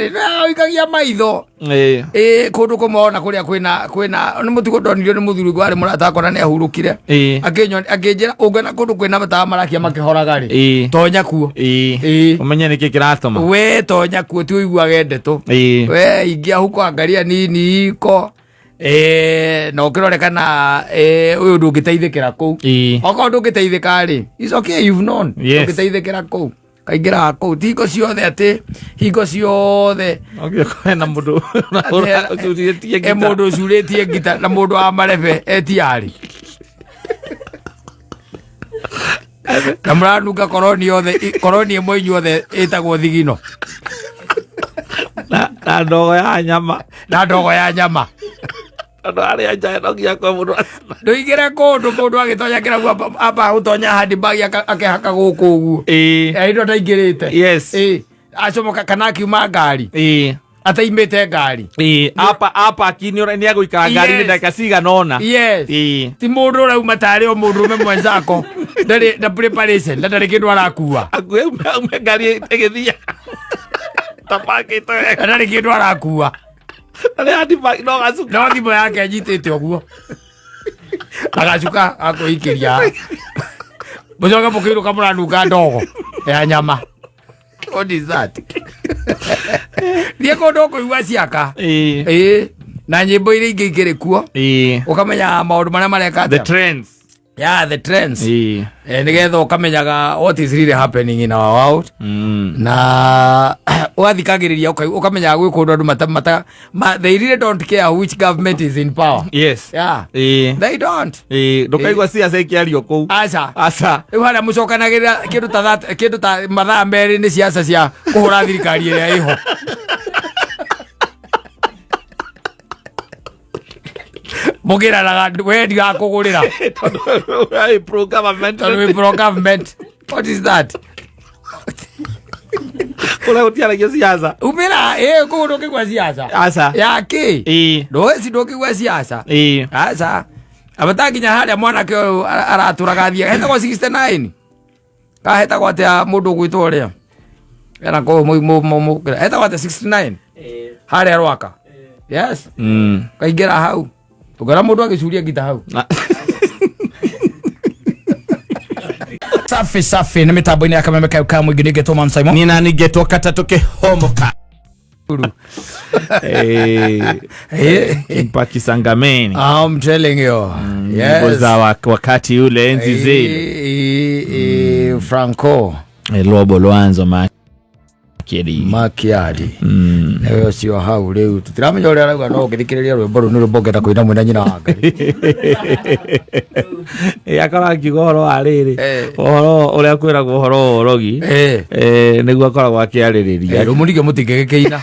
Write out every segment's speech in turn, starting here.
Ũikagia maitho. Ĩĩ. Ĩ kũndũ kũmwe ona kũrĩa kwĩna kwĩna nĩ mũtugo ndonirio nĩ mũthuri warĩ mũrata wakwa na nĩ ahurũkire. Ĩĩ. Akĩnjĩra ũngĩona kũndũ kwĩna matawa marakia makĩhoraga rĩ. Ĩĩ. Tonya kuo. Ĩĩ. Ĩĩ. Ũmenye nĩkĩ kĩratũma. We tonya kuo ti ũiguage ndeto. Ĩĩ. We ingia huko angalia nini iko. Eh, na ũkĩrore kana eh, ũyũ ndũngĩteithĩkĩra kũu. Ĩĩ. Okorwo ndũngĩteithĩka rĩ, it's okay, you've known. Yes. Ndũngĩteithĩkĩra kũu. Kaingĩraga kũu. Ti hingo ciothe atĩ hingo ciothe No nginya kũhe na mũndũ ũcurĩtie e ngita. mũndũ ũcurĩtie ngita na mũndũ wa marebe etiarĩ na mũranunga koroni yothe koroni ĩmwe inyuothe ĩtagwo thigino. Na ndogo ya nyama. Na ndogo ya nyama. Andũ arĩa nja no nginya kwe mũndũ Ndũingĩre kũndũ mũndũ agĩtonya kĩrabu amba gũtonya handibagi akehaka gũkũ ũguo. Ĩĩ. Ĩndũ ataingĩrĩte. Yes. Ĩĩ. Acomoka kana akiuma ngari. Ĩĩ. Ataimĩte ngari. Ĩĩ. Apa apa nĩ egũikara ngari-inĩ Yes. ndagĩka cigana ũna. Yes. Ĩĩ. Ti mũndũ ũrauma tarĩ o mũndũ ũme mwenzako ndarĩ na preparation na ndarĩ kĩndũ arakua. Akuhe aume ngari ĩgĩthiĩ. Tapakĩte wega. Na ndarĩ kĩndũ arakua. Arĩa handibagi no gacuka. No thimũ yake anyitĩte ũguo. Na gacuka gakũikĩria. Mũcoke mũkĩinũka mũranunga ndogo ya nyama. What is that? Thiĩ kũndũ ũkũigua ciaka. Ĩĩ. Ĩĩ. Na nyĩmbo iria ingĩ ikĩrĩ kuo. Ĩĩ. Ũkamenya maũndũ marĩa mareka The atĩa. trends. Yeah, the trends. Ĩĩ. Eh, nĩgetha ũkamenyaga what is really happening in our world. Na ũgathikagĩrĩria ũkamenyaga gwĩ kũndũ andũ mata, mata, ma, they really don't care which government is in power. Yes. Yeah. Ĩĩ. They don't. Ĩĩ. Ndũkaigua ciaca ikĩario kũu. Aca. Aca. Rĩu harĩa mũcokanagĩrĩra kĩndũ ta kĩndũ ta mathaa merĩ nĩ ciaca cia kũhũra thirikari ĩrĩa ĩho. Mũgĩranaga we ndigakũgũrĩra. Tondũ wĩ pro government. Tondũ wĩ pro government. What is that? Kũrĩa gũtiaragio ciaca. Umĩra ĩ kũu ndũngĩgua ciaca. Aca. Ya kĩ? Ĩĩ. Ndũĩ ndũngĩgua ciaca. Ĩĩ. Aca. Abata nginya harĩa mwanake ũyũ aratũraga athiaga. Hetagwo 69. Kahetagwo atĩa mũndũ ũgwĩtwo ũrĩa? Ena kũu hetagwo atĩa 69? Harĩa Rwaka. Yes. Kaingĩra hau. Ũngĩona mũndũ agĩcuria ngita hau. Safi safi nĩ mĩtambo-inĩ ya kameme kayo ka mũingĩ nĩngetwo Man Simon. Niĩ nani ngetwo katatũ kĩhomoka. Kimpa Kisangameni. I'm telling you. Nyimbo Yes. za wakati ule enzi zile. Franco Lobo Lwanzo Makeri. Makiadi. Nĩwe ũcio hau rĩu tũtiramenya ũrĩa arauga no ũngĩthikĩrĩria rwĩmbo rũu nĩ rwĩmbo ũngĩenda kũina mwĩna nyina wa Ngai. Akorwo akiuga ũhoro wa rĩrĩ ũhoro ũrĩa kwĩragwo ũhoro wa ũrogi nĩguo akoragwo akĩarĩrĩria. Rĩu mũringe mũtingĩgĩkĩina.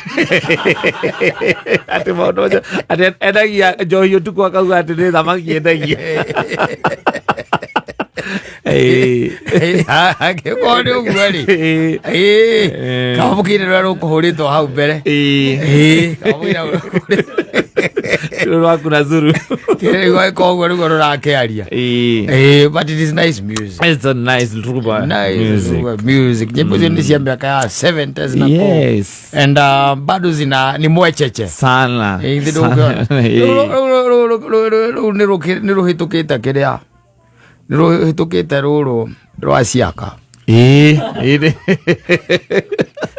Atĩ maũndũ macio atĩ endagia njohi ũtukũ akauga atĩ nĩ thamaki endagia. Angĩkorwo nĩ ũguo rĩ. Kaba mũkĩine rũrĩa rũkũhũrĩtwo hau mbere. Kaba mũkĩine rũrĩa rũkũhũrĩtwo. Rũrũ rwaku na zuru. Rĩu koguo nĩguo rũrakĩaria. But it is nice music. It's a nice Rumba Nice music. Rumba music. Nyimbo hizo ni cia miaka ya 70s na kũu. Yes. And bado zina ni mwecheche. Sana. Ĩ, Sana. ndũngĩona. Rũu nĩ rũhĩtũkĩte kĩrĩa nĩ rũhĩtũkĩte rũrũ rwa ciaka. Ĩĩ, ĩĩ.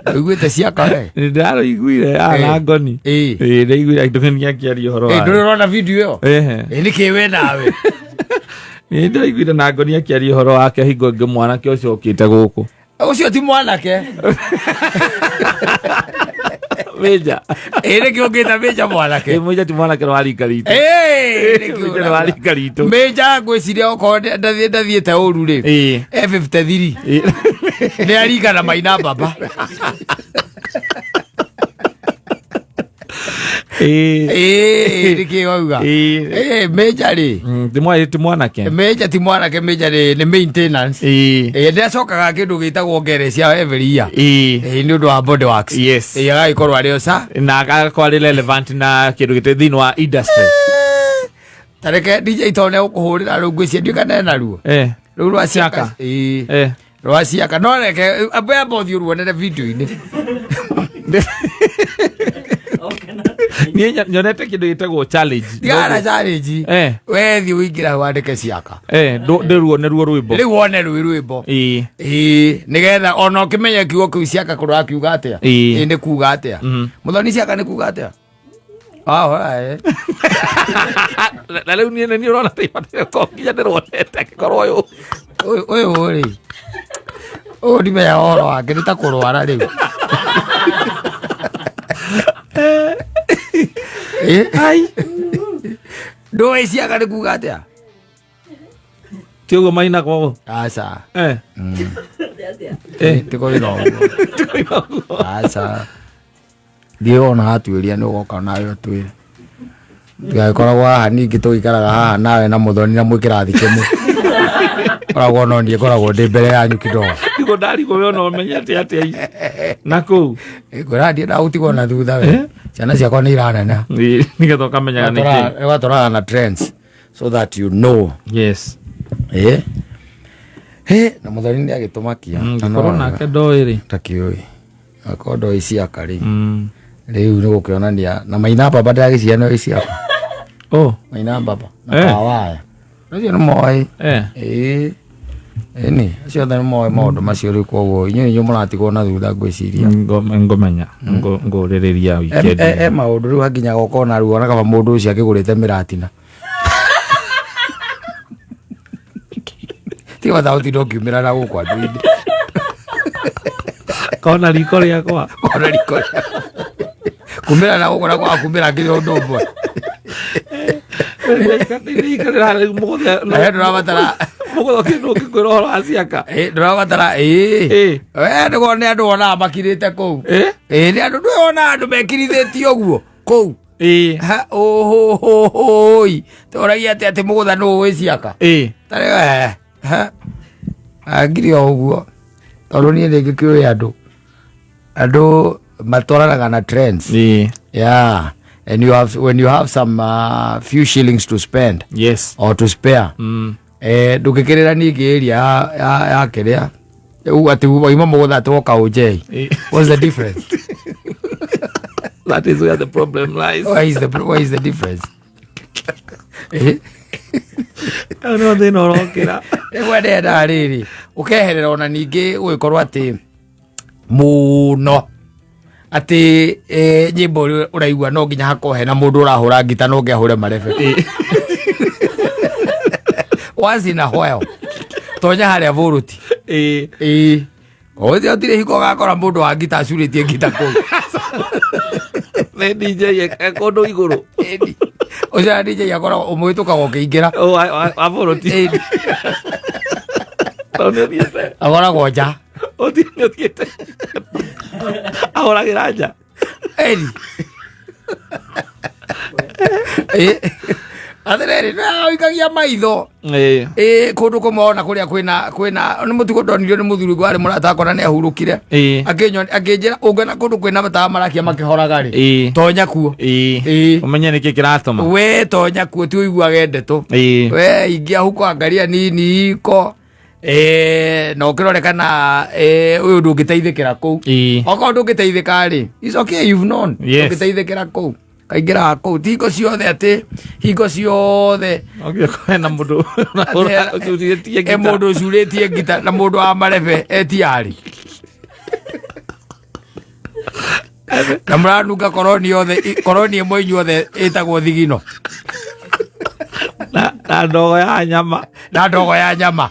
Ũiguĩte ciaka we? Nĩndarũiguire na ngoni. Ĩĩ. Ĩĩ, ndaiguire ndũgeni akĩaria ũhoro Ĩ, wayo. ndũrĩ ũrona video ĩyo? Ehe. Ĩ, nĩkĩ we nawe? Nĩ ndaiguire na ngoni akĩaria ũhoro wake hingo ĩngĩ mwanake ũcio ũkĩte gũkũ. Ũcio ti mwanake. Mĩnja. Ĩ, nĩkĩ ũngĩta Mĩnja mwanake? Ĩ, Mĩnja ti mwanake nĩ wa rika ritũ. Ĩ, nĩkĩ Mĩnja nĩ wa rika ritũ. Mĩnja ngwĩciria okorwo ndathiĩte ũru rĩ. Ĩ. E 53. Ĩ. Nĩ arika na maina baba. Ĩ. Ĩ, nĩkĩ wauga? Ĩ. Ĩ, Mĩnja rĩ. Ti mwanake. Mĩnja ti mwanake, Mĩnja nĩ maintenance. Ĩ. Ĩ, nĩ acokaga kĩndũ gĩtagwo ngere cia every year. Ĩ. Ĩ, nĩ ũndũ wa body works. Yes. Ĩ, agagĩkorwo arĩ o sa. Na agakorwo arĩ relevant na kĩndũ gĩtĩ thĩinĩ wa industry. Ta reke DJ tondũ nĩ egũkũhũrĩra rĩu ngwĩciria ndiũĩ kana ena ruo. Rĩu rwa ciaka. Ciaka. Ĩ. Rwa ciaka. No reke, amba amba ũthiĩ ũruonere video-inĩ. Niĩ nyonete kĩndũ gĩtagwo challenge. Tigana na challenge. We thiĩ ũingĩre hau wandĩke ciaka. Ndĩruo nĩruo rwĩmbo. Rĩu wone rwĩ rwĩmbo. Ĩĩ, nĩgetha ona ũkĩmenye kiugo kĩu ciaka kũrakiuga atĩa. Ĩĩ, nĩ kuga atĩa. Mũthoni, ciaka nĩ kuga atĩa? Ah, eh. Na rĩu niĩ nĩ niĩ ũrona ta ibataire gũkorwo nginya ndĩruonete angĩkorwo ũyũ. Ũyũ ũyũ rĩ, ũyũ ndimenyaga ũhoro wake, nĩ ta kũrwara rĩu. Ai. Ndũĩ ciaka nĩ kuga atĩa? Ti ũguo mainagwo ũguo. Aca. Eh. Ti kũina ũguo. Ti kũina ũguo. Aca. Thiĩ wona watuĩria nĩ ũgoka nawe ũtwĩre. Tũgagĩkoragwo haha ningĩ tũgĩikaraga haha nawe na mũthoni na mwĩ kĩrathi kĩmwe. Koragwo no niĩ ngoragwo ndĩ mbere yanyu kidogo. Ndigwo ndarigwo we ona ũmenye atĩa atĩa ici. Na kũu. Ngwĩra ndiendaga gũtigwo na thutha we. Ciana ciakwa nĩ iraneneha. Ĩĩ, nĩgetha ũkamenyaga nĩkĩ. Ũgatwarana na trends so that you know. Yes. He, na mũthoni nĩ agĩtũmakia. Ngĩkorwo nake ndoĩ rĩ. Takĩũĩ. Akorwo ndoĩ ciaka rĩ. Rĩu nĩ gũkĩonania na maina baba ndagĩciana ĩ ciaka. Oh. Maina baba na kawaya. Acio nĩ moĩ. Ĩĩ. Ĩni, acio othe nĩ moĩ maũndũ macio rĩu, koguo inyuĩ inyuĩ mũratigwo na thutha ngwĩciria. Ngũmenya ngũrĩrĩria weekend. E maũndũ rĩu hakinyaga ũkona rĩu ona kaba mũndũ ũcio akĩgũrĩte mĩratina. Tiga bata gũtinda ũkiumĩra na gũkũ andũ-inĩ. Kona riko rĩakwa. Kona riko rĩakwa. Kumĩra na gũkũ na kwaga kumĩra nginya ũndũ ũmwe. Na ndũrabatara Mũgũtha kĩndũ ũngĩkwĩra ũhoro wa ciaka. Ndũrabatara ĩĩ. We nĩguo nĩ andũ wonaga makirĩte kũu. Ĩĩ, nĩ andũ ndũyonaga andũ mekirithĩtie ũguo kũu. Ha, ũhũhũhũi tũragia atĩ atĩ mũgũtha nũ ũĩ ciaka. Tarĩ ha angiri o ũguo tondũ niĩ nĩ ngĩkĩũĩ andũ andũ matwaranaga na trends. Yeah, and you have when you have some few shillings to spend or to spare, ndũngĩkĩrĩra ningĩ area ya kĩrĩa rĩu atĩ waima mũgũtha atĩ woka ũnjei. What's the difference? That is where the problem lies. Where is the difference? Hau nĩho thĩna ũrokĩra. Rĩmwe ndendaga rĩrĩ ũkeherera ona ningĩ gũgĩkorwo atĩ mũno atĩ nyĩmbo ũraigua no nginya hakorwo hena mũndũ ũrahũra ngita, no nginya ahũre marebe. Once in a while tonya harĩa bũrũti. Ĩĩ, ũcio ũtirĩ hingo ũgakora mũndũ wa ngita acurĩtie ngita kũu. Nĩ DJ e kũndũ igũrũ. Ĩni. Ũcio na DJ akoragwo ũmũhĩtũkaga ũkĩingĩra. Ũ, wa bũrũti. Ĩni. Tondũ nĩ ũthiĩte. Akoragwo nja. Ũthiĩ nĩ ũthiĩte. Ahũragĩra nja. Ĩni. Atĩrĩrĩ, nĩ ũikagia maitho. Ĩĩ, kũndũ kũmwe ona kũrĩa kwĩna kwĩna nĩ mũtugo ndonirio nĩ mũthuri warĩ mũrata wakwa na nĩ ahurũkire. Akĩnjĩra ũngĩona kũndũ kwĩna matawa marakia makĩhoraga rĩ, tonya kuo. Ũmenye nĩkĩ kĩratũma. We tonya kuo, ti ũiguage ndeto. We ingĩa huko, angaria nini iko na ũkĩrore kana ũyũ ndũngĩteithĩkĩra kũu. Okorwo ndũngĩteithĩka rĩ, it's okay, you've known. Ndũngĩteithĩkĩra kũu, kaingĩraga kũu. Ti hingo ciothe atĩ hingo ciothe No nginya korwo hena mũndũ ũcurĩtie e ngita. Mũndũ ũcurĩtie ngita na mũndũ wa marebe etiarĩ na mũranunga koroni yothe, koroni ĩmwe inyuothe ĩtagwo thigino. Na ndogo ya nyama. Na ndogo ya nyama.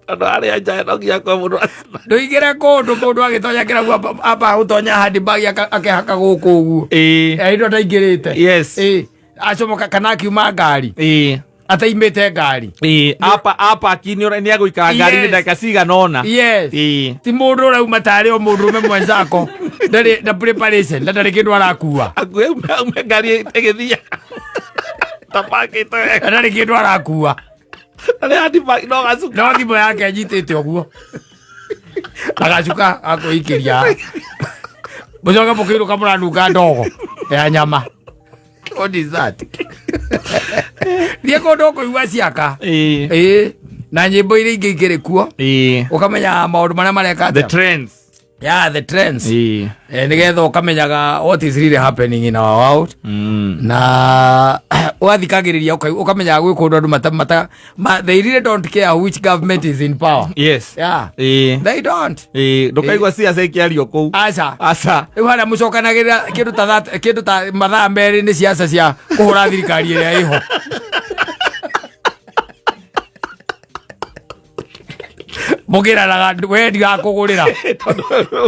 Tondũ arĩa nja no nginya kwe mũndũ Ndũingĩre kũndũ mũndũ agĩtonya kĩrabu amba gũtonya handbag akehaka gũkũ ũguo. Indo ataingĩrĩte. Ĩĩ, acomoka kana akiuma ngari. Ataimĩte ngari. Ĩĩ, apa apa nĩ agũikara ngari-inĩ ndagĩka cigana ũna. Ti mũndũ ũrauma tarĩ o mũndũrũme mwenzako ndarĩ na preparation na ndarĩ kĩndũ arakua. Akuhe aume ngari ĩgĩthiĩ tapakĩte wega. Na ndarĩ kĩndũ arakua. Arĩ handbag no gacuka. No thimũ yake anyitĩte ũguo na gacuka gakwĩikĩria, mũcoke mũkĩinũka mũranunga ndogo ya nyama. What is that? Thiĩ kũndũ ũkũigua ciaka. Ĩĩ, na nyĩmbo iria ingĩ ikĩrĩ kuo, ũkamenya maũndũ marĩa mareka The atĩa. trends. Yeah, the trends. Ĩĩ. Nigetha ũkamenyaga what is really happening in our world. Na wathikagĩrĩria ũkamenyaga gwĩ kũndũ andũ mata, mata, ma, they really don't care which government is in power. Yes. Yeah. Ĩĩ. They don't. Ĩĩ, ndũkaigua ciaca ikĩario kũu. Aca. Aca. Rĩu harĩa mũcokanagĩrĩra kĩndũ ta kĩndũ ta mathaa merĩ nĩ ciaca cia kũhũra thirikari ĩrĩa ĩho. Mũgĩranaga we ndigakũgũrĩra. Tondũ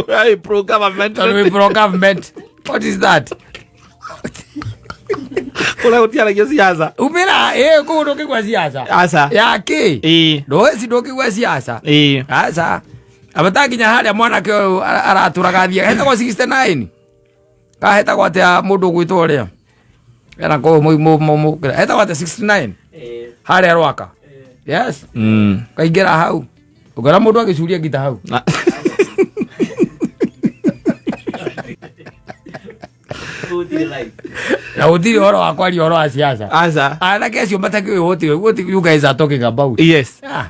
wĩ pro government. Tondũ wĩ pro government. What is that? Kũrĩa gũtiaragio ciaca. Umĩra ĩ kũu ndũngĩgua ciaca. Aca. Ya kĩ? Ĩĩ. Ndũĩ ndũngĩgua ciaca. Ĩĩ. Aca. Abata nginya harĩa mwanake ũyũ aratũraga athiaga hetagwo 69. Kahetagwo atĩa mũndũ ũgwĩtwo ũrĩa? Ena kũu hetagwo atĩa 69? Harĩa Rwaka. Yes. Kaingĩra hau. Ũkora mũndũ agĩcuria ngita hau. Na gũtirĩ ũhoro wa kwaria ũhoro wa ciaca. Aca. Anake acio matakĩũĩ what you guys are talking about. Yes. Yeah.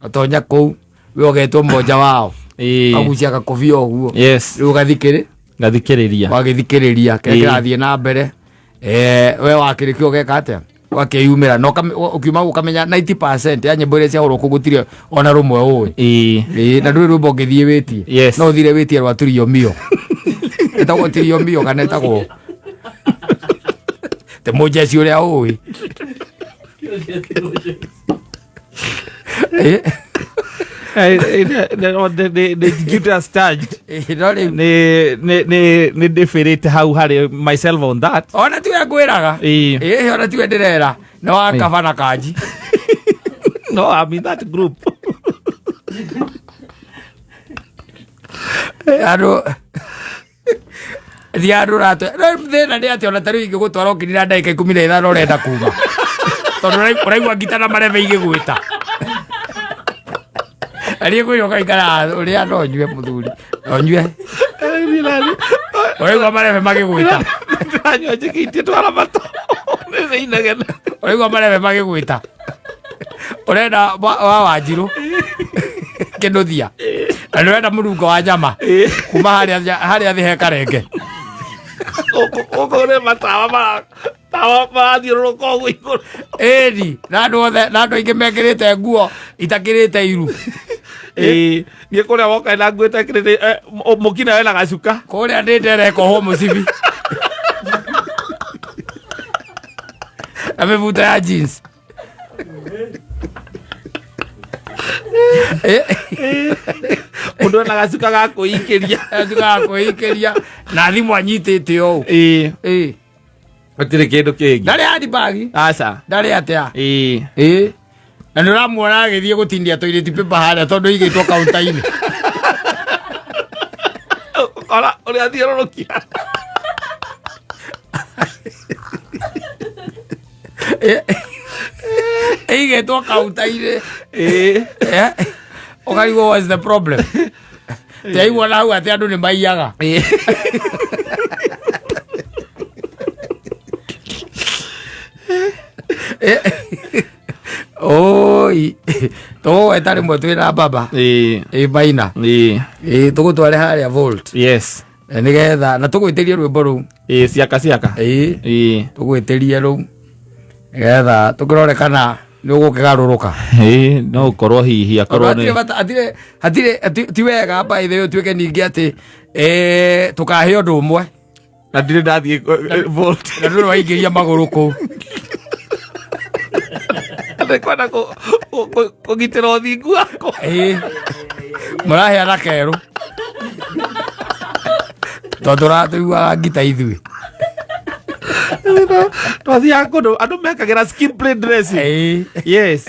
Ũtonya kũu we ũgetwo mmoja wao. Ĩĩ. Agucia gakobia ũguo. Yes. Rĩu ũgathikĩrĩ Ngathikĩrĩria. wagĩthikĩrĩria kĩrĩa Ĩĩ. kĩrathiĩ na mbere. We wakĩrĩkia ũgeka atĩa? Ũgakĩyumĩra na ũkiuma ũkamenya 90% ya nyĩmbo iria ciahũrwo kũu gũtirĩ ona rũmwe ũĩ. Ĩĩ. Ĩĩ, na ndũrĩ rwĩmbo ũngĩthiĩ wĩtie. Yes. No ũthire wĩtie rwa Trio Mio. Ĩtagwo Trio Mio kana ĩtagwo te mũjeci ũrĩa ũĩ. Ĩĩ. Guilty as charged. Ĩĩ, no rĩu Nĩ ndĩbĩrĩte hau harĩ myself on that. Ona tiwe ngwĩraga. Ĩĩ. Ĩĩ, ona tiwe ndĩrera. Nĩ wa kaba na kanji. No, I'm in that group. Andũ thi andũ ratwe no thĩna nĩ atĩ ona ta rĩu ingĩgũtwara ũkĩnina ndagĩka 15 ũrenda kuma tondũ ũraigua ngita na marebe igĩgwĩta. Ariĩ kwĩra ũgaikara ũrĩa no nyue mũthuri no nyue ũraigua marebe magĩgwĩta. Ndĩranyua njĩkĩtie twara matũ. Nĩ inegene. Ũraigua marebe magĩgwĩta ũrenda wa Wanjirũ kĩnũthia na nĩ ũrenda mũnungo wa nyama kuma harĩa thĩ he karenge. Gũkũ nĩ matawa tawa marathiũrũrũka ũguo igũrũ. Ĩni na andũ othe na andũ aingĩ mekĩrĩte nguo itakĩrĩte iru. Ĩĩ, niĩ kũrĩa woka na nguo itakĩrĩte mũkina wena gacuka. Kũrĩa ndĩ nderekohwo mũcibi na mĩbuto ya jeans. Mũndũ ena gacuka ga kwĩikĩria. Gacuka ga kwĩikĩria na thimũ anyitĩte ũũ. Ĩĩ. Ĩĩ. Gũtirĩ kĩndũ kĩngĩ. Ndarĩ handbag. Aca. Ndarĩ atĩa. Ĩĩ. Ĩĩ. Na nĩ ũramuona agĩthiĩ gũtindia toilet paper harĩa tondũ igĩtwo kaunta-inĩ. Ũkora ũrĩa athiũrũrũkia. Ĩigĩtwo kaunta-inĩ. Ĩĩ. Ũkarigwo what's the problem. Tiaigua na hau atĩ andũ nĩ maiyaga. Ĩĩ. Oi, tũgũgweta rĩmwe twĩna baba. Ĩĩ. Ĩ maina. Ĩĩ. Ĩ tũgũtware harĩa Volt. Yes. Nĩgetha na tũgwĩtĩrie rwĩmbo rũu. Ĩĩ, ciaka ciaka. Ĩĩ. Ĩĩ. Tũgwĩtĩrie rũu. Nĩgetha tũkĩrore kana nĩ ũgũkĩgarũrũka. Ĩĩ, no ũkorwo hihi akorwo Hatirĩ nĩ bata, hatirĩ, hatirĩ, ti wega by the way ũtuĩke ningĩ atĩ tũkahe ũndũ ũmwe. Na ndirĩ ndathiĩ Volt. Na ndũrĩ waingĩria magũrũ kũu. Ndĩkwenda kũgitĩra ũthingu wakwa. Ĩĩ. Mũraheana kerũ. Tondũ ũratũiguaga ngita ithuĩ. Twathiaga kũndũ andũ mekagĩra skin play dressing. Ĩĩ. Yes.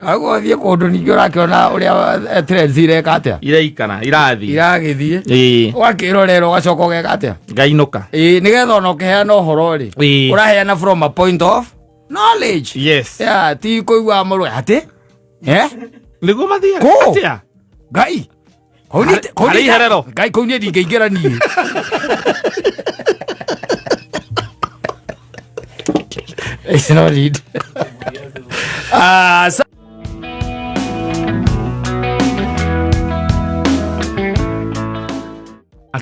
Aguo ũthiĩ kũndũ ningĩ ũrakĩona ũrĩa trends ireka atĩa. Iraikara, irathiĩ. Iragĩthiĩ. Ĩĩ. Ũgakĩrorera ũgacoka ũgeka atĩa. Ngainũka. Ĩĩ, nĩgetha ona ũkĩheana ũhoro rĩ. Ĩĩ. Ũraheana from a point of knowledge. Yes. Yeah, ti kũigua mũrũ atĩ. Nĩguo mathiaga. Kũ? Atĩa? Ngai. Harĩ iherero. Ngai kũu niĩ ndingĩingĩra niĩ. It's not it.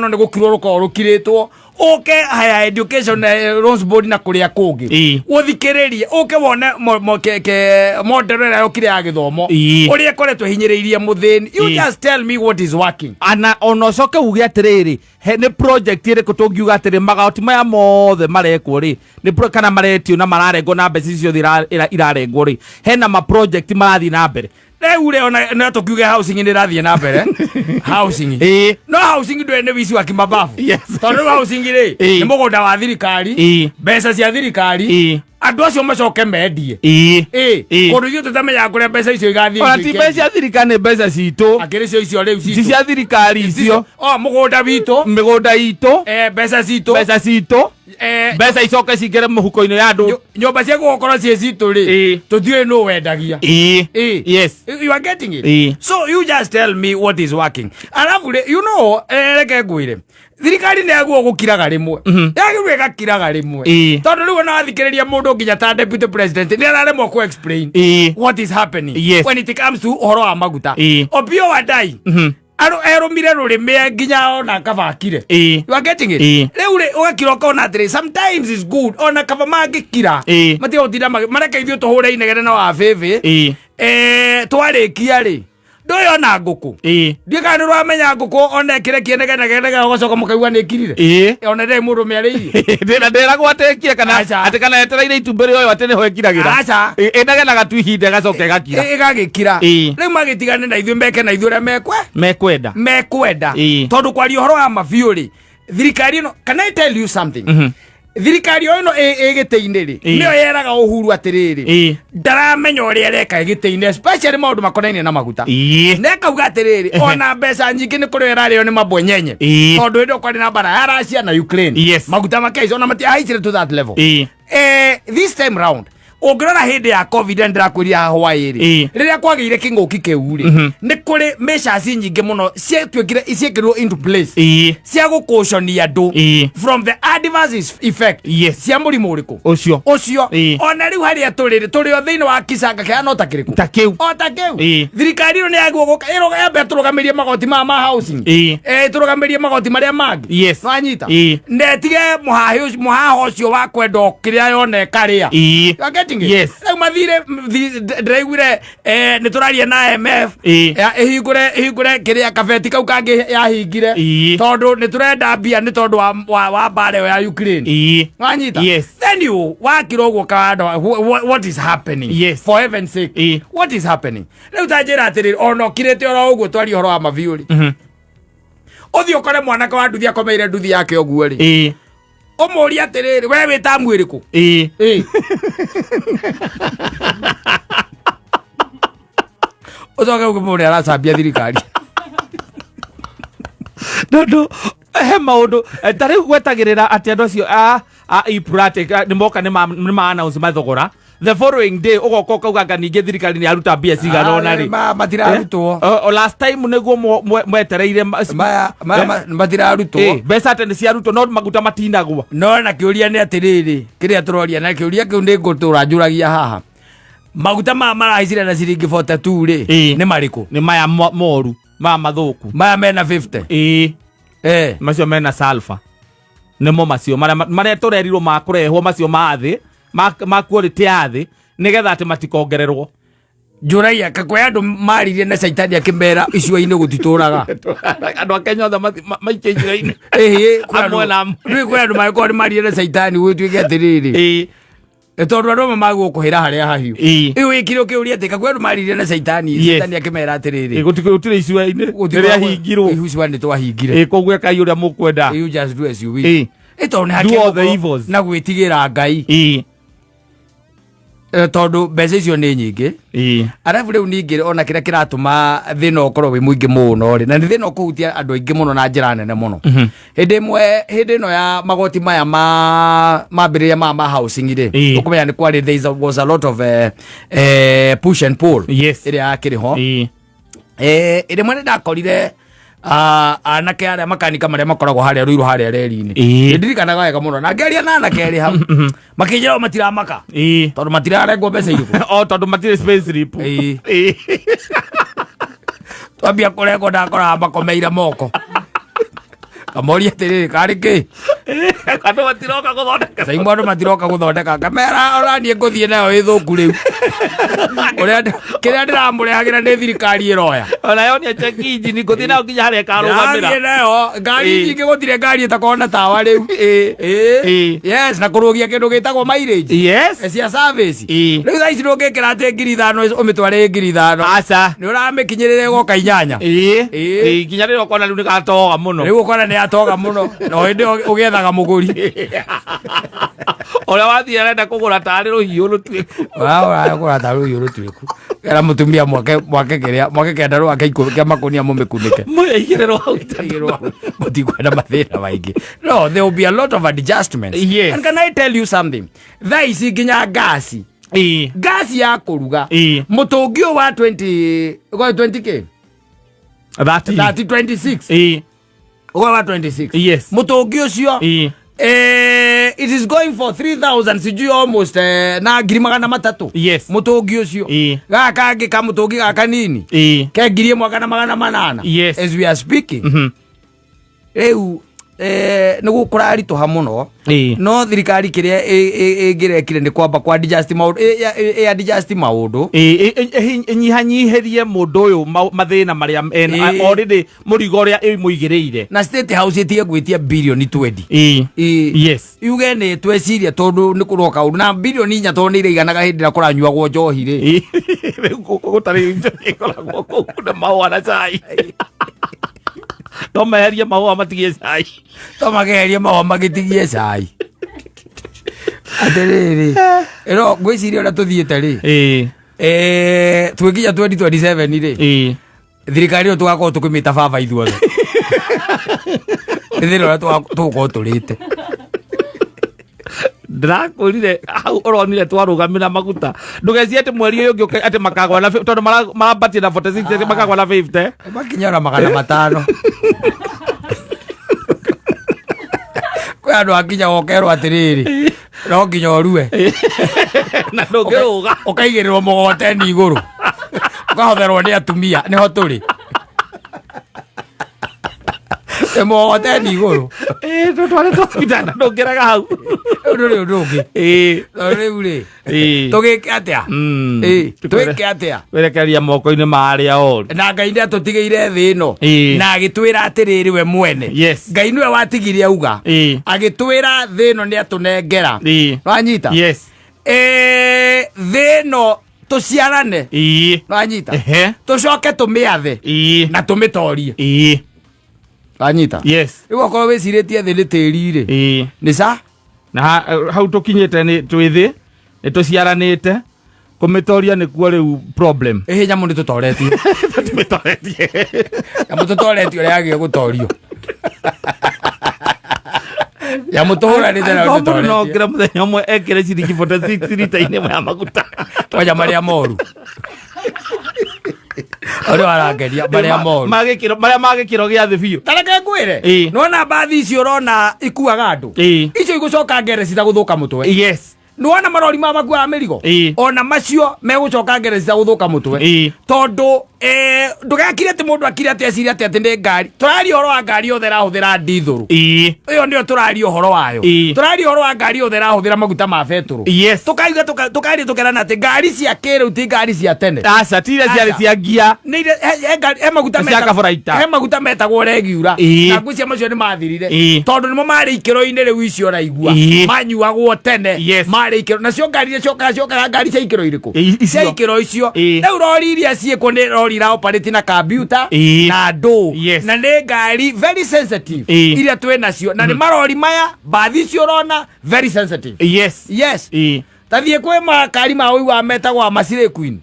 rũgano nĩ gũkirwo rũkoragwo rũkirĩtwo. Ũke higher education, loans board na kũrĩa kũngĩ, ũthikĩrĩrie, ũke wone model ĩrĩa yokire ya gĩthomo, ũrĩa ĩkoretwo ĩhinyĩrĩirie mũthĩni. You just tell me what is working. Ana ona ũcoke uge atĩrĩrĩ, he nĩ project ĩrĩkũ tũngiuga atĩrĩ magoti maya mothe marekwo rĩ, nĩ kana maretio na mararengwo na mbeca icio ciothe irarengwo rĩ, hena ma project marathiĩ na mbere? Rĩu rĩ, ona no tũkiuge housing nĩ ĩrathiĩ na mbere, housing. No housing ndũĩ nĩ wici wa kimababu. Tondũ rĩu housing rĩ, nĩ mũgũnda wa thirikari, mbeca cia thirikari, andũ acio macoke mendie. Kũndũ ithuĩ tũtamenyaga kũrĩa mbeca icio igathiĩ. Ona icio ti ikendie. mbeca cia thirikari, nĩ mbeca citũ. Akĩrĩ cio icio rĩu Ti citũ. cia thirikari icio. O mũgũnda witũ. Mĩgũnda itũ. Mbeca citũ. Mbeca citũ. Mbeca icoke cingĩre mũhuko-inĩ ya andũ. Nyũmba cia gũkorwo ciĩ citũ rĩ, tũtiũĩ nũ wendagia. You are getting it? So you just tell me what is working. Alafu rĩ, reke ngwĩre, thirikari nĩ yaguo gũkiraga rĩmwe, yagĩrĩirwo ĩgakiraga rĩmwe, tondũ rĩu ona wathikĩrĩria mũndũ nginya ta deputy president nĩ araremwo ku explain what is happening when it comes to ũhoro wa maguta. Opiyo Wandayi erũmire rũrĩmĩ nginya ona kabakire. You are getting it? Rĩu rĩ, ũgakira ũkona atĩrĩ, sometimes is good ona kaba mangĩkira, matiga gũtinda mareke ithuĩ tũhũre inegene na wabĩbĩ. Twarĩkia rĩ, ndũĩ ona ngũkũ, ndiĩ kana nĩ ũramenya ngũkũ ona ĩkĩrekie negenegenege, ũgacoka mũkaigua nĩ ĩkirire. Ona ndĩrĩ mũndũ mĩarĩirie. Ndĩra ndĩragwo atĩ ĩkire kana Aca. atĩ kana etereire itumbĩ rĩoyo atĩ nĩho ĩkiragĩra. Aca. Ĩnegenaga tu ihinda ĩgacoka ĩgakira. Ĩgagĩkira. Rĩu magĩtigane na ithuĩ, meke na ithuĩ ũrĩa mekwe Mekwenda. Mekwenda. Tondũ kwaria ũhoro wa mabiũ rĩ, thirikari ĩno, can I tell you something? Thirikari o ĩno ĩ gĩtĩ-inĩ rĩ, nĩyo yeraga Uhuru atĩrĩrĩ, ndaramenya ũrĩa areka ĩ gĩtĩ-inĩ, especially maũndũ makonainie na maguta. Na ĩkauga atĩrĩrĩ, ona mbeca nyingĩ nĩ kũrĩa ĩrarĩo nĩ mabwenyenye, tondũ hĩndĩ ĩyo kwarĩ na mbara ya Russia na Ukraine, maguta makaica ona matiahaicire to that level. This time round Ũngĩrora hĩndĩ ya COVID, na ndĩrakwĩrire haha hwaĩ rĩ, rĩrĩa kwagĩire kĩng'ũki kĩu rĩ, nĩ kũrĩ measures nyingĩ mũno ciatuĩkire ciĩkĩrirwo into place cia gũkũconia andũ from the adverse effect cia mũrimũ ũrĩkũ? Ũcio. Ũcio. Ona rĩu harĩa tũrĩ rĩ, tũrĩ o thĩinĩ wa kicanga kĩhana o ta kĩrĩkũ? Ta kĩu. O ta kĩu. Thirikari ĩno nĩ yagĩrĩirwo gũka yambe ĩtũrũgamĩrie magoti maya ma housing, ĩtũrũgamĩrie magoti marĩa mangĩ. Wanyita? Na ĩtige mũhaho ũcio wa kwenda o kĩrĩa yona ĩkarĩa. You are getting it? Yes. Rĩu mathire ndĩraiguire nĩ tũraria na IMF ĩhingũre kĩrĩa kabeti kau kangĩ yahingire, tondũ nĩ tũrenda mbia nĩ tondũ wa mbara ĩyo ya Ukraine. Wanyita? Yes. Then you wakira ũguo kawanda, what is happening? For heaven's sake, what is happening? Rĩu ta njĩra atĩrĩrĩ, ona ũkirĩte oro ũguo twaria ũhoro wa mabiũ rĩ, ũthiĩ ũkore mwanake wa nduthi akomeire nduthi yake ũguo rĩ, ũmũrie atĩrĩrĩ, we wĩ tamu ĩrĩkũ? Ũcoke ũkĩmũre aracambia thirikari. Tondũ he maũndũ ta rĩu gwetagĩrĩra atĩ andũ acio a EPRA nĩ moka nĩ ma announce mathogora, the following day ũgoka ũkauga anga ningĩ thirikari nĩ yaruta mbia cigana ũna rĩ. Matirarutwo. O last time nĩguo mwetereire Maya matirarutwo. Mbeca atĩ nĩ ciarutwo no maguta matinagwo. No na kĩũria nĩ atĩrĩrĩ, kĩrĩa tũroria na kĩũria kĩu nĩ ngũtũra njũragia haha, maguta maya marahaicire na ciringi 42 rĩ, nĩ marĩkũ? Nĩ maya moru, maya mathũku. Maya mena 50? Macio mena sulfur nĩmo macio marĩa tũrerirwo makũrehwo, macio ma thĩ, ma quality ya thĩ, nĩgetha atĩ matikongererwo. Njũragia kakwĩ andũ maririe na caitani akĩmera icua-inĩ gũtitũraga. Andũ a Kenya othe maikie icua-inĩ. Ĩhĩ, kwĩ Amwe na amwe. Rĩu kwĩ andũ mangĩkorwo nĩ maririe na caitani gwĩtuĩke atĩrĩrĩ, nĩ tondũ andũ amwe magwo kũhĩra harĩa hahiũ. Ĩyo wĩkire ũkĩũria atĩ kakwĩ andũ maririe na caitani, caitani akĩmera atĩrĩrĩ, Gũtirĩ icua-inĩ rĩrĩa hingirwo. Icua nĩ twahingire. Koguo ekai ũrĩa mũkwenda. You just do as you wish. Ĩ tondũ nĩ Do all the hakĩrĩ evils. na gwĩtigĩra Ngai. Tondũ mbeca icio nĩ nyingĩ. Arabu rĩu ningĩ ona kĩrĩa kĩratũma thĩna ũkorwo wĩ mũingĩ mũno rĩ, na nĩ thĩna ũkũhutia andũ aingĩ mũno na njĩra nene mũno, hĩndĩ ĩmwe hĩndĩ ĩno ya magoti maya ma mambĩrĩria ma housing rĩ, ũkũmenya nĩ kwarĩ there was a lot of push and pull ĩrĩa yakĩrĩ ho. Rĩmwe nĩ ndakorire anake arĩa makanika marĩa makoragwo harĩa Rũirũ harĩa reri-inĩ. Nĩ ndirikanaga wega mũno na ngĩaria na anake erĩ hau, makĩnjĩra o matiramaka tondũ matirarengwo mbeca irĩkũ. O tondũ matirĩ space slip. Twambia kũrengwo ndakoraga makomeire moko, kamoria atĩrĩrĩ, karĩ kĩ? Andũ matiroka gũthondeka. Saimwe andũ matiroka gũthondeka, kamera ona niĩ ngũthiĩ nayo ĩthũku rĩu. Ũrĩa kĩrĩa ndĩramũrehagĩra nĩ thirikari ĩroya. Ona yonia check engine, ngũthiĩ nayo nginya harĩa ĩkarũgamĩra. Ndĩrathiĩ nayo ngari nyingĩ, gũtirĩ ngari ĩtakorwo na tawa rĩu. Yes, na kũrũgia kĩndũ gĩtagwo mileage cia service. Rĩu thaa ici ndũngĩkĩra atĩ 5000 ũmĩtware 5000. Aca. Nĩ ũramĩkinyĩrĩra ĩgoka 8. Nginya rĩrĩa ũkona rĩu nĩ gatoga mũno. Rĩu ũkona nĩ yatoga mũno, na hĩndĩ ĩyo ũgĩethaga mũgũri. Ũrĩa wathiĩ arenda kũgũra tarĩ rũhiũ rũtuĩku. Ũragũra ta rũhiũ rũtuĩku, era mũtumia mwake mwake kĩrĩa mwake kĩanda rwake 10 kĩa makũnia mũmĩkunĩke. Mũyaigĩrĩrwo hau. Igĩrwo, mũtikwenda mathĩna maingĩ. No there will be a lot of adjustments. And can I tell you something? Thaa ici nginya ngasi, ngasi ya kũruga, mũtũngi ũyũ wa 20 ũkoe 20 k 30. 30 26. Ũkoe wa 26. Mũtũngi ũcio, it is going for 3000 sijui almost na 300,000. Mũtũngi ũcio. Gaka kangĩ ka mũtũngi gaka nini ke 1800. As we are speaking rĩu, nĩ gũkũraritũha mũno. No thirikari kĩrĩa ĩngĩrekire nĩ kwamba kwa adjust maũndũ, ĩ adjust maũndũ. Ĩnyihanyihĩrie mũndũ ũyũ mathĩna marĩa ena already, mũrigo ũrĩa ĩmũigĩrĩire. Na State House ĩtige gwĩtia birioni 20. Yuge nĩ tweciria tondũ nĩ kũroka ũndũ na birioni 4, tondũ nĩ iraiganaga hĩndĩ ĩrĩa kũranyuagwo njohi rĩ. Rĩu gũkũ gũtarĩ njohi, ĩkoragwo kũu na mahũa na cai, no meherie mahũa matigie cai. To mageherie mahũa magĩtigie cai. Atĩrĩrĩ, ĩno ngwĩciria ũrĩa tũthiĩte rĩ, twĩkinya 2027 rĩ, thirikari ĩyo tũgakorwo tũkĩmĩta baba ithuothe nĩ thĩna ũrĩa tũgũkorwo tũrĩte. Ndĩrakwĩrire hau ũronire twarũgamĩra maguta, ndũgecirie atĩ mweri ũyũ ũngĩ atĩ makagwa na tondũ marambatie na 46, atĩ makagwa na 50. Makinya ona 500. Kwĩ andũ akinya wokerwo atĩrĩrĩ, no nginya ũrue. Na ndũngĩrũga. Ũkaigĩrĩrwo mũgogoteni igũrũ, ũkahotherwo nĩ atumia. Nĩho tũrĩ, nĩ mũgogoteni igũrũ. Ĩĩ, tũtwarĩtwo thibitarĩ na ndũngĩraga hau. Rĩu ndũrĩ ũndũ ũngĩ. Tondũ rĩu rĩ, tũgĩke atĩa? Twĩke atĩa? Werekeria moko-inĩ ma arĩa oru. Na Ngai nĩ atũtigĩire thĩ ĩno na agĩtwĩra atĩrĩrĩ, we mwene. Ngai nĩwe watigire auga, agĩtwĩra thĩ ĩno nĩ atũnengera. Wanyita? Yes. Thĩ ĩno tũciarane. Wanyita? Ehe. Tũcoke tũmĩathe na tũmĩtorie. Wanyita? Yes. Rĩu okorwo wĩcirĩtie thĩ nĩ tĩri rĩ, nĩ ca. Na hau tũkinyĩte nĩ twĩ thĩ, nĩ tũciaranĩte, kũmĩtoria nĩkuo rĩu problem. Ĩhĩ, nyamũ nĩ tũtoretie. Tũmĩtoretie. Nyamũ tũtoretie ũrĩa yagĩrĩire gũtorio. Nyamũ tũhũranĩte nayo. Angĩkorwo mũndũ no tũtoretie. okĩre mũthenya ũmwe ekĩre ciringi 46 rita-inĩ ĩmwe ya maguta. Kwanja marĩa moru, ũrĩa warangeria marĩa moru. Marĩa ma gĩkĩro gĩa thĩ biũ. Tareke ngwĩre. Nĩwona mbathi icio ũrona ikuaga andũ, icio igũcoka ngereci gũthũka mũtwe. Nĩwona marori ma makuaga mĩrigo, ona macio megũcoka ngereci gũthũka mũtwe. Tondũ ndũgakire atĩ mũndũ akire atĩ ecirie atĩ nĩ ngari. Tũraria ũhoro wa ngari yothe ĩrahũthĩra ndithũrũ. Ĩyo nĩyo tũraria ũhoro wayo. Tũraria ũhoro wa ngari yothe ĩrahũthĩra maguta ma betũrũ. Tukauga tukaria tukerana atĩ ngari cia kĩrĩu ti ngari cia tene. Aca, ti iria ciarĩ Aca. cia ngia. Nĩ he maguta Cia kaburaita. He maguta metagwo regiura. Na ngwĩciria macio nĩ mathirire, tondũ nĩmo marĩ ikĩro-inĩ rĩu icio ũraigua manyuagwo tene. Marĩ ikĩro nacio ngari iria ciokaga ngari cia ikĩro irĩkũ? Icio. Cia ikĩro icio. Rĩu rori iria ciĩkuo nĩ rori ira operate na kambiuta na ndũ. Na nĩ ngari very sensitive iria twĩ nacio, na nĩ marori maya, mbathi icio ũrona, very sensitive. Yes. Tathiĩ kwĩ makari ma ũigua metagwo macirĩ queen.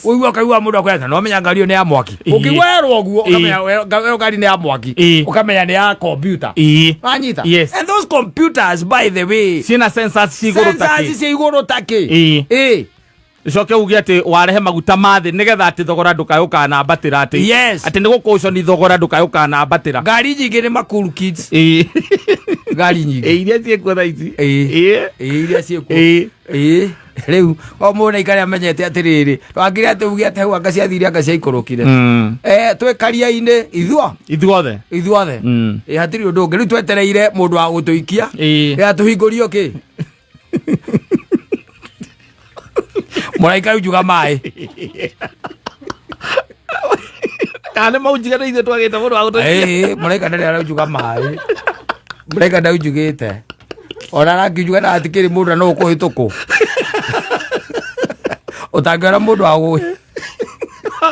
Ũigua ũkaigua mũndũ akwĩra, no menya ngari ĩyo nĩ ya mwaki. Ũkĩigua werwo ũguo, ũkamenya ĩyo ngari nĩ ya mwaki. Ũkamenya nĩ ya kompiuta. Wanyita? Yes. And those computers, by the way, ciĩna sensors ci igũrũ sensors takĩ. cia igũrũ takĩ. Ũcoke uge atĩ warehe maguta ma thĩ nĩgetha atĩ thogora ndũkaĩ ũkanambatĩra atĩ atĩ nĩ gũkũconi thogora ndũkaĩ ũkanambatĩra. Ngari nyingĩ nĩ makuru kids. Ngari nyingĩ. Iria ciĩkuo thaa ici. Iria ciĩkuo. Rĩu o mũndũ aikare amenyete atĩrĩrĩ, twakire atĩ uge atĩ hau anga ciathire, anga ciaikũrũkire. Twĩ karia-inĩ ithuo. Ithuothe. Ithuothe. Hatirĩ ũndũ ũngĩ rĩu, twetereire mũndũ wa gũtũikia. Ya tũhingũrio kĩ mũraika unjuga maĩ. Kana nĩ maunjiga nĩ ithuĩ twagĩte mũndũ wa gũtũikia. Mũraika ndarĩ araunjuga maĩ, mũraika ndaunjugĩte, ona arakiunjuga na hatikĩrĩ mũndũ na no ũkũhĩtũkwo ũtangĩona mũndũ wa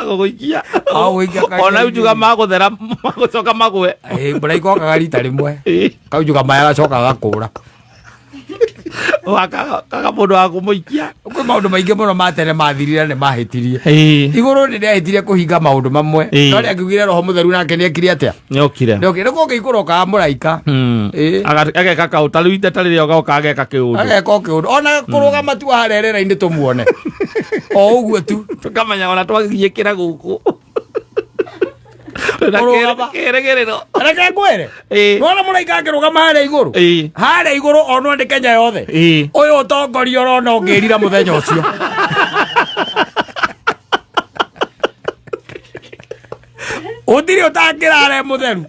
Gũgũikia. Wa gũgũikia karia-inĩ. Ona unjuga magũthera magũcoka magwe. Mũraika okaga rita rĩmwe, kaunjuga maĩ, agacoka agakũra. Kaga mũndũ wa kũmũikia. Kwĩ maũndũ maingĩ mũno ma tene mathirire, nĩ mahĩtirie. Igũrũ nĩ rĩahĩtirie kũhinga maũndũ mamwe. No rĩangiugire Roho Mũtheru nake nĩ ekire atĩa? Nĩokire. Nĩ kũngĩikũrũkaga mũraika. Ageka kaũ ta rĩu ite ta rĩrĩa ogoka ageka kĩũndũ. Ageka o kĩũndũ, ona kũrũgama tu harĩa rĩera-inĩ tũmuone o ũguo tu. Tũkamenya ona twagiĩkĩra gũkũ twĩna Kũrũgama. kĩrĩgĩrĩro. Reke ngwĩre. Nona mũraika akĩrũgama harĩa igũrũ, harĩa igũrũ, onwo nĩ Kenya yothe. Ũyũ ũtongoria ũrona ũngĩrira mũthenya ũcio. Ũtirĩ ũtangĩrare mũtheru.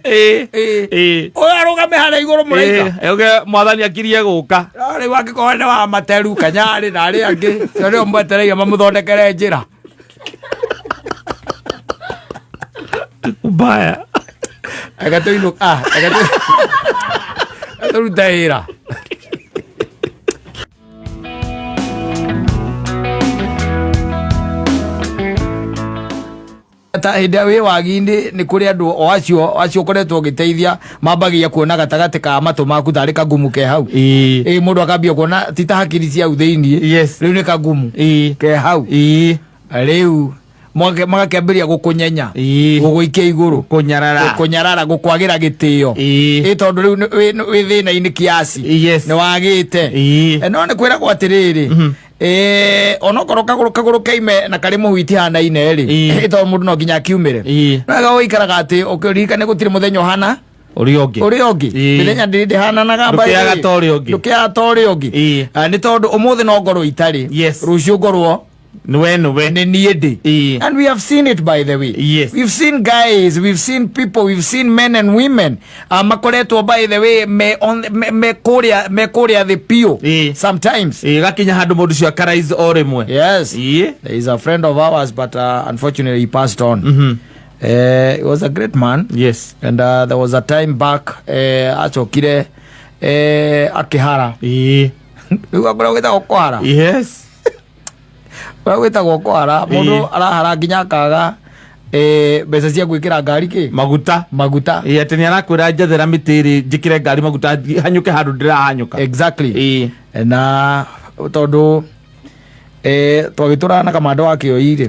Ũyũ arũgame harĩa igũrũ mũraika. Uge mwathani akirie gũka. No rĩu angĩkorwo nĩ wa materu kanyarĩ na arĩa angĩ, cio nĩo mwetereire mamũthondekere njĩra. Mbaya. Reke tũinũke, ah, reke tũrute wĩra. Ta hĩndĩ ĩrĩa wĩ wagi-inĩ, nĩ kũrĩ andũ o acio ũkoretwo ũgĩteithia mambagia kuona gatagatĩ ka matũ maku tarĩ kagumu ke hau. Ĩ mũndũ akambia kuona ti ta hakiri cia hau thĩiniĩ. Rĩu nĩ kagumu ke hau. Rĩu Magakĩambĩrĩria gũkũnyenya, gũgũikia igũrũ, Kũnyarara. Gũkũnyarara, gũkwagĩra gĩtĩo. Ĩ tondũ rĩu wĩ thĩna-inĩ kiasi, nĩ wagĩte. No nĩ kwĩragwo atĩrĩrĩ, onokorwo kagũrũ keime na karĩ mũhu itihanaine rĩ, ĩ tondũ mũndũ no nginya akiumĩre. No wega ũikaraga atĩ ũkĩririkane gũtirĩ mũthenya ũhana Ũrĩa ũngĩ. Ũrĩa ũngĩ. Mĩthenya ndĩrĩ ndĩhananaga. By the Ndũkĩaga way. ta ũrĩa ũngĩ. Ndũkĩaga ta ũrĩa ũngĩ. Ah, nĩ tondũ ũmũthĩ no ngorwo itarĩ, rũciũ ngorwo Nĩwe nĩwe. Nĩ niĩ ndĩ. And we have seen it, by the way. We've seen guys, we've seen people, we've seen men and women makoretwo, by the way, me, on, me, me kũrĩa me kũrĩa thĩ piũ sometimes. Gakinya handũ mũndũ ũcio akarise o rĩmwe. Yes. There is a friend of ours, but unfortunately he passed on. He was a great man. And there was a time back acokire akĩhara. Rĩu akũrĩa gwĩtagwo kũhara. Kũrĩa gwĩtagwo kũhara, mũndũ arahara nginya akaga mbeca cia gwĩkĩra ngari kĩ? Maguta. Maguta. Atĩ nĩ arakwĩra njethera mĩtĩ ĩrĩ njĩkĩre ngari maguta hanyũke handũ ndĩrahanyũka. Exactly. Na tondũ twagĩtũraga na kamando wa kĩoi rĩ,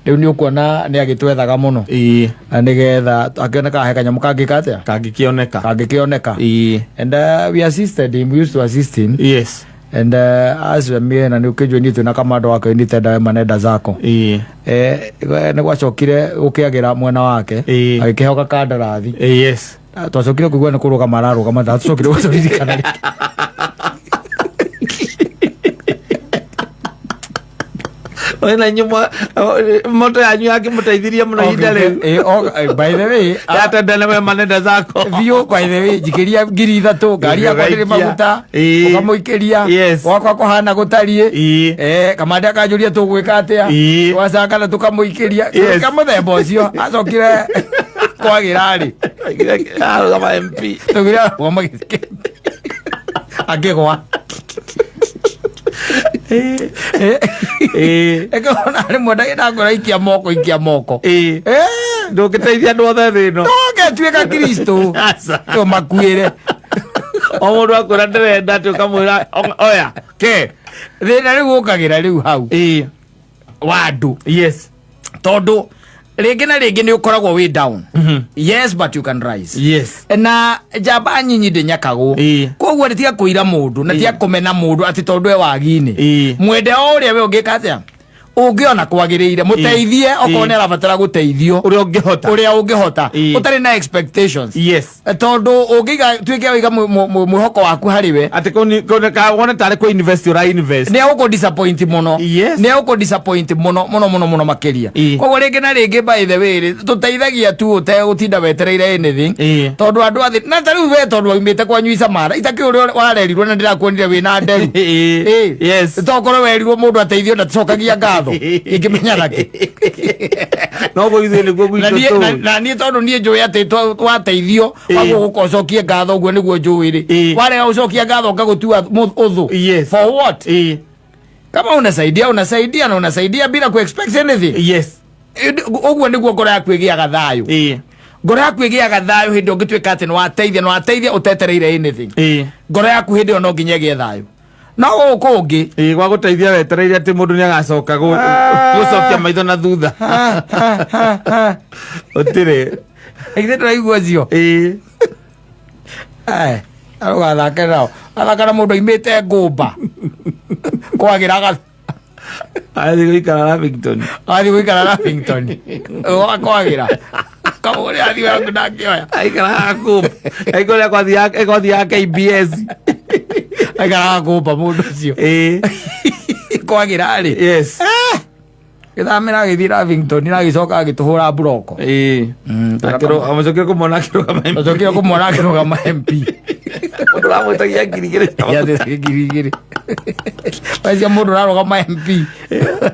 rĩu nĩ ũkuona nĩ agĩtwethaga mũno. Na nĩgetha akĩoneka he kanyamũ kangĩka atĩa? Kangĩkĩoneka. Kangĩkĩoneka. And we assisted him, we used to assist him. And as mie na nĩ ũkĩnjũĩ niĩ twĩna kamando wa kĩoi nĩ tenda wema nenda zako. Nĩ gwacokire gũkĩagĩra mwena wake, agĩkĩhoka kandarathi. Twacokire kũigua nĩ kũrũgama ararũgama, ndatũcokire gũtũririkana rĩngĩ. We na inyuĩ moto yanyu yakĩmũteithirie mũno ihinda rĩu. By the way, yatenda na wema nenda zako. Biũ, by the way, njikĩria 3000, ngari yakwa ndĩrĩ Ũgaikia. maguta. Ũkamũikĩria. Gwakwa kũhana gũtariĩ. Kamande akanjũria tũgwĩka atĩa. Twacakana tũkamũikĩria. Ka mũthemba ũcio acokire kwagĩra rĩ, Arũgama MP. Tũgire arũgama gĩtĩ akĩgwa. Ĩkona rĩmwe ndagĩndakora ikia moko, ikia moko. Ndũngĩteithia andũ othe thĩ ĩno. Ndũngĩtuĩka Kristo. Aca. Tũmakuĩre. O mũndũ akwĩra ndĩrenda atĩ ũkamwĩra oya ke. Thĩna rĩu ũkagĩra rĩu hau wa andũ, tondũ rĩngĩ na rĩngĩ nĩ ũkoragwo wĩ down. Yes, but you can rise. Na njamba nyinyi ndĩnyakagwo. Koguo nĩ tiga kũira mũndũ na tiga kũmena mũndũ atĩ tondũ e wagi-inĩ. Mwende o ũrĩa we ũngĩka atĩa ũngĩona kwagĩrĩire, mũteithie okorwo nĩ arabatara gũteithio. Ũrĩa ũngĩhota. Ũrĩa ũngĩhota, ũtarĩ na expectations. Tondũ ũngĩiga tuĩke waiga mwĩhoko waku harĩ we, atĩ wone tarĩ kũ invest ũra invest, nĩ egũkũ disappoint mũno. Nĩ egũkũ disappoint mũno mũno mũno mũno makĩria. Koguo rĩngĩ na rĩngĩ, by the way rĩ, tũteithagia tu ũtegũtinda wetereire anything. Tondũ andũ athĩ na ta rĩu we tondũ waumĩte kwanyu Icamara itakĩ ũrĩa warerirwo na ndĩrakuonire wĩna nderu. Tokorwo werirwo mũndũ ateithio ndacokagia ngatho, ingĩmenya nakĩ? No guo ithuĩ nĩguo Na gwitũ tũĩ. na niĩ tondũ niĩ njũĩ atĩ wateithio waguo gũka ũcokie ngatho, ũguo nĩguo njũĩ rĩ, warega gũcokia ngatho ngagũtua ũthũ. For what? Kama unasaidia, unasaidia na unasaidia bila ku expect anything. Ũguo nĩguo ngoro yaku ĩgĩaga thayũ. Ngoro yaku ĩgĩaga thayũ hĩndĩ ũngĩtuĩka atĩ nĩwateithia, nĩwateithia ũtetereire anything. Ngoro yaku hĩndĩ ĩyo no nginya ĩgĩe thayũ, no gũkũ ũngĩ, Gwa gũteithia wetereire atĩ mũndũ nĩ agacoka gũcokia maitho na thutha, ũtirĩ. Ithe ndĩraigua ũcio. Arũgathake nao, athaka na mũndũ aimĩte ngũmba kwagĩra Athiĩ gũikara Lavington. Athiĩ gũikara Lavington kwagĩra kamũrĩ athiĩ waku ndangĩoya. Aikaraga ngũmba aikũrĩa kwathiaga KBS. Aikaraga ngũmba mũndũ ũcio kwagĩra rĩ, gĩthamĩra agĩthiĩ Lavington na agĩcoka agĩtũhũra mburoko. Amũcokire kũmona akĩrũgama MP. Acokire kũmona akĩrũgama MP. Mũndũ ũramwĩtagia 2000. Yathĩte 2000 Wacia mũndũ ũrarũgama MP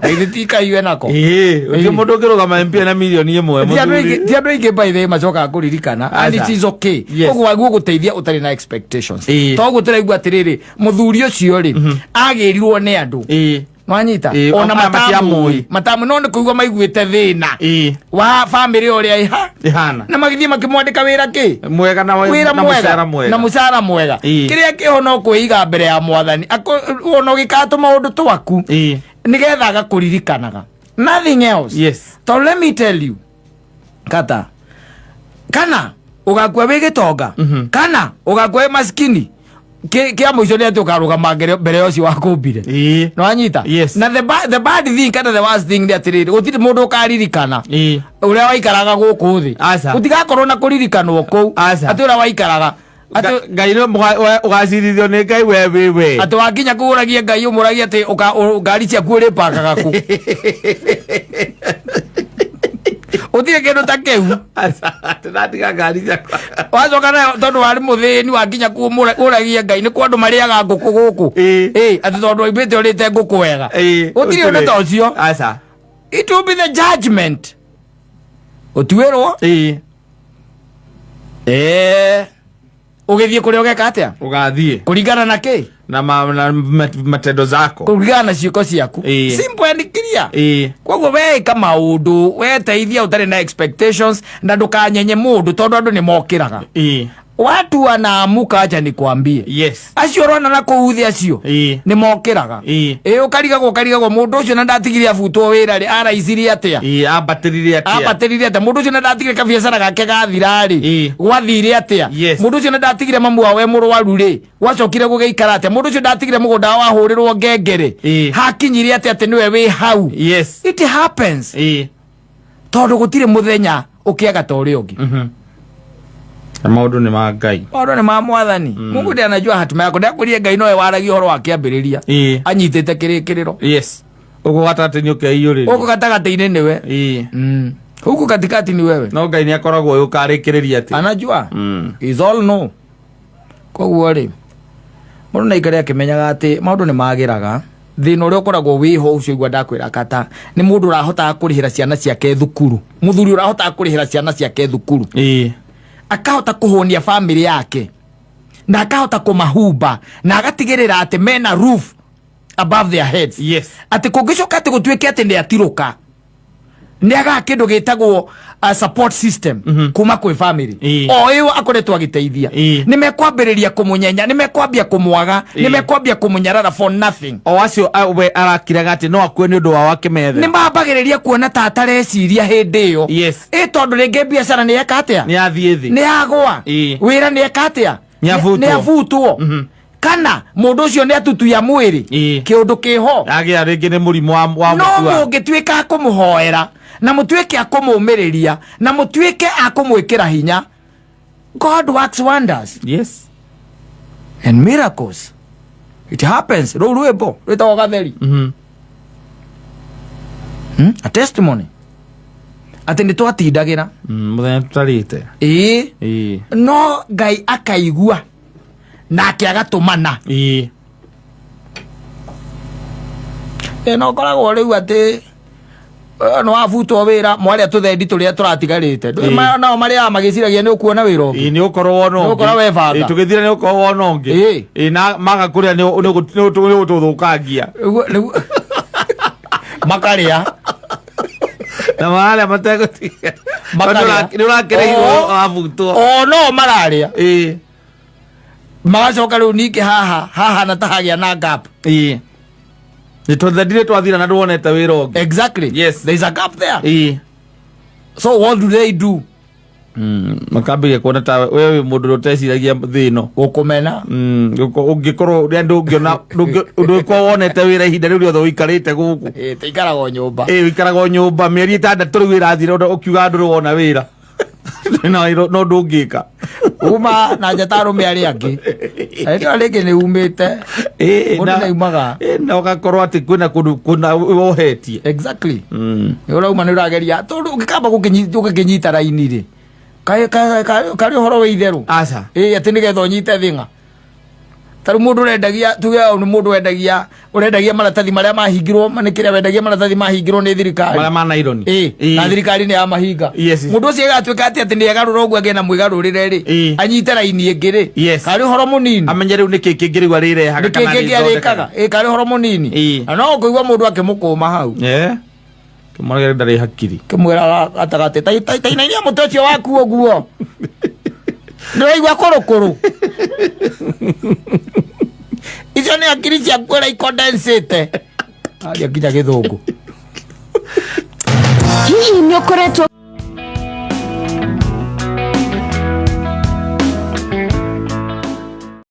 githĩ ti kaiwe nako? Ũcio mũndũ ũngĩrũgama MP na mirioni 1. Ti andũ aingĩ, ti andũ aingĩ by the way macokaga kũririkana, and it Aca. is okay. Koguo waguo gũteithia ũtarĩ na expectations. Toguo tũraigua atĩrĩrĩ, mũthuri ũcio rĩ, agĩrirwo nĩ andũ, nwanyita, ona ona matamũĩ. matiamũĩ. Matamũĩ, no nĩ kũigua maiguĩte thĩna wa bamĩrĩ ũrĩa ĩha Ĩhana. Na magĩthiĩ makĩmwandĩka wĩra kĩ? Mwega na wĩra na mwega mũcara mwega. Na mũcara mwega. Kĩrĩa kĩho no kwĩiga mbere ya mwathani, ona ũgĩkaga tũmaũndũ twaku, nĩgetha agakũririkanaga. Nothing else. Yes. Tondũ let me tell you, kata kana ũgakua wĩ gĩtonga, kana ũgakua wĩ maskini, kĩa mũico nĩ atĩ ũkarũgama mbere ya ũcio wakũmbire. Nĩwanyita? Yes. Na the bad thing kana the worst thing nĩ atĩrĩrĩ, gũtirĩ mũndũ ũkaririkana Ĩĩ. ũrĩa waikaraga gũkũ thĩ. Aca. Gũtigakorwo na kũririkanwo kũu Aca. atĩ ũrĩa waikaraga atĩ Ngai nĩ ũgacirithio nĩ Ngai we wĩ we. Atĩ wakinya kũũragia Ngai, ũmũragie atĩ ngari ciaku ũrĩpakaga kũ? Ũtirĩ kĩndũ ta kĩu. Aca, atĩ ndatiga ngari ciakwa. Wacoka nayo tondũ warĩ mũthĩni, wakinya kũu ũragie Ngai nĩ kwa andũ marĩaga ngũkũ gũkũ. Ĩĩ, atĩ tondũ waimĩte ũrĩte ngũkũ wega. Gũtirĩ ũndũ ta ũcio. Aca. It will be the judgment, ũtuĩrwo. Ĩĩ, ũgĩthiĩ kũrĩa ũgeka atĩa? Ũgathiĩ. Kũringana na kĩ? Na matendo zako. Kũringana na ciĩko ciaku. Simple and clear. Koguo weĩka maũndũ, weteithia ũtarĩ na expectations, na ndũkanyenye mũndũ, tondũ andũ nĩ mokĩraga. Watu wanaamuka, acha nikwambie. Acio ũrona na kũu thĩ, acio nĩ mokĩraga. Ĩ, ũkarigagwo mũndũ ũcio na ndatigire abutwo wĩra rĩ, araicirie atĩa? Ambatĩrire atĩa? Ambatĩrire atĩa? Mũndũ ũcio na ndatigire kabiacara gake gathira rĩ, gwathire atĩa? Mũndũ ũcio na ndatigire mamu wao e mũrwaru rĩ, gwacokire gũgĩikara atĩa? Mũndũ ũcio ndatigire mũgũnda wao wahũrĩrwo ngengere, hakinyire atĩa atĩ nĩwe wĩ hau? It happens. Tondũ gũtirĩ mũthenya ũkĩaga ta ũrĩa ũngĩ. Na maũndũ nĩ ma Ngai. Maũndũ nĩ ma Mwathani. Mungu ndiye anajua hatima yako. Ndakwĩrire Ngai nowe waragia ũhoro wa kĩambĩrĩria, anyitĩte kĩrĩkĩrĩro. Yes, ũguo gatagatĩ nĩ ũkeiyũrĩria. Gũkũ gatagatĩ-inĩ nĩwe. Huku katikati ni wewe. No Ngai nĩ akoragwo ũĩ ũkarĩkĩrĩria atĩ. Anajua. Is all know. Koguo rĩ, mũndũ naikare akĩmenyaga atĩ maũndũ nĩ magĩraga. Thĩna ũrĩa ũkoragwo wĩho ũcio igua ndakwĩra kata nĩ mũndũ ũrahotaga kũrĩhĩra ciana ciake thukuru, mũthuri ũrahotaga kũrĩhĩra ciana ciake thukuru, akahota kũhũnia famĩlĩ yake na akahota kũmahumba na agatigĩrĩra atĩ mena roof above their heads, atĩ kũngĩcoka atĩ gũtuĩke atĩ nĩ atirũka, nĩ agaga kĩndũ gĩtagwo support system kuma kwĩ family o ĩyo akoretwo agĩteithia, nĩ mekwambĩrĩria kũmũnyenya, nĩ mekwambia kũmwaga, nĩ mekwambia kũmũnyarara for nothing. O acio we arakiraga atĩ no akue nĩ ũndũ wao akĩmethe. Nĩ mambagĩrĩria kuona ta atareciria hĩndĩ ĩyo. Ĩ tondũ rĩngĩ biacara nĩ eka atĩa? Nĩ athiĩ thĩ. Nĩ yagwa. Wĩra nĩ eka atĩa? Nĩ abutwo. Nĩ abutwo, kana mũndũ ũcio nĩ atutuya mwĩrĩ, kĩũndũ kĩho. Agĩa rĩngĩ nĩ mũrimũ wa No mũtua. mũngĩtuĩka a kũmũhoera na mũtuĩke a kũmũmĩrĩria na mũtuĩke a kũmwĩkĩra hinya, God works wonders and miracles. It happens. Rũu rwĩmbo rwĩtagwo Gatheri. A testimony atĩ nĩ twatindagĩra. Mũthenya tũtarĩte. Ĩĩ. No Ngai akaigua nake agatũmana. Ĩ no ũkoragwo rĩu atĩ nĩ wabutwo wĩra, mwarĩa tũthendi tũrĩa tũratigarĩte. Nao marĩaga magĩciragia nĩ ũkuona wĩra ũngĩ. Ĩĩ, nĩ ũkorwo wona Nĩ ũngĩ. ũkorwo webanga. Ĩĩ, tũgĩthira nĩ ũkorwo wona ũngĩ. Ĩĩ, na maga kũrĩa nĩ ũgũtũthũkangia. Nĩguo makarĩa. Na mararĩa mategũtiga. Makarĩa. Nĩ ũrakĩrĩirwo wabutwo. O no mararĩa. Magacoka rĩu ningĩ haha hahana ta hagĩa na gap. Ĩĩ, nĩ tũthendire twathira na ndwonete wĩra ũngĩ. Exactly. There is a gap there. So what do they do? Makambĩrĩria kuona ta we wĩ mũndũ ũteciragia thĩ ĩno. Gũkũmena. Ũngĩkorwo ũrĩa ndũngĩona ndũngĩkorwo wonete wĩra ihinda rĩu rĩothe ũikarĩte gũkũ. Ĩ, tũikaraga o nyũmba. Ĩ, ũikaraga o nyũmba mĩeri 6 rĩu ĩrathira ũkiuga ndũrĩ wona wĩra, no ndũngĩka. Uma na njata arũme arĩa angĩ. Rĩrĩa rĩngĩ nĩ umĩte. Mũndũ nĩaumaga. Ĩĩ, na ũgakorwo atĩ kwĩna kũndũ kũna wohetie. Exactly. Nĩ ũrauma, nĩ ũrageria, tondũ ũngĩkamba ũgĩkĩnyita raini rĩ, karĩ ũhoro wĩ itherũ. Aca. Ĩ, atĩ nĩgetha ũnyite thĩng'a, tarĩu mũndũ ũrendagia, tuge nĩ mũndũ wendagia, ũrendagia maratathi marĩa mahingirwo nĩ kĩrĩa, wendagia maratathi mahingirwo nĩ thirikari. Marĩa ma naironi. Ĩ, na thirikari nĩ yamahinga. Mũndũ ũcio ĩgatuĩka atĩ nĩ egarũra ũguo, agĩe na mwĩgarũrĩre rĩ, anyite raini ĩngĩ rĩ, karĩ ũhoro mũnini. Amenye rĩu nĩkĩ kĩngĩ rĩu arĩrehaga. Nĩkĩ Kana kĩngĩ arĩthondekaga. arĩkaga? Ĩ, karĩ ũhoro mũnini. Na no ũkũigua mũndũ akĩmũkũma hau. Kĩmwana ndarĩ hakiri. Kĩmwĩra gatagatĩ, "Ta inainia mũtĩ ũcio waku ũguo, ndĩraigua kũrũkũrũ. Icio nĩ hakiri ciaku ũrĩa ikondensĩte." Aria nginya gĩthũngũ. Hihi nĩ ũkoretwo